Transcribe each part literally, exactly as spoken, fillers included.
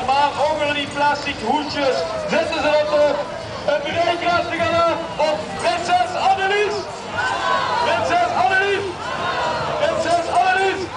Mer ónger die plastic hoedjes zitte ze dan toch. 't Breekgraaf de gala op prinses Annelies. Prinses Annelies. Prinses Annelies.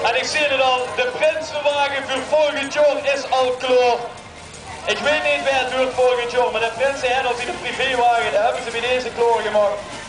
En ich zeen 't al, de prinsewage veur volgend jaor is al klaor. Ich weit neet wae 't wuuert volgend jaor, mer de prins haet al zien privéwage, dae höbbe ze bie deze klaorgemaak.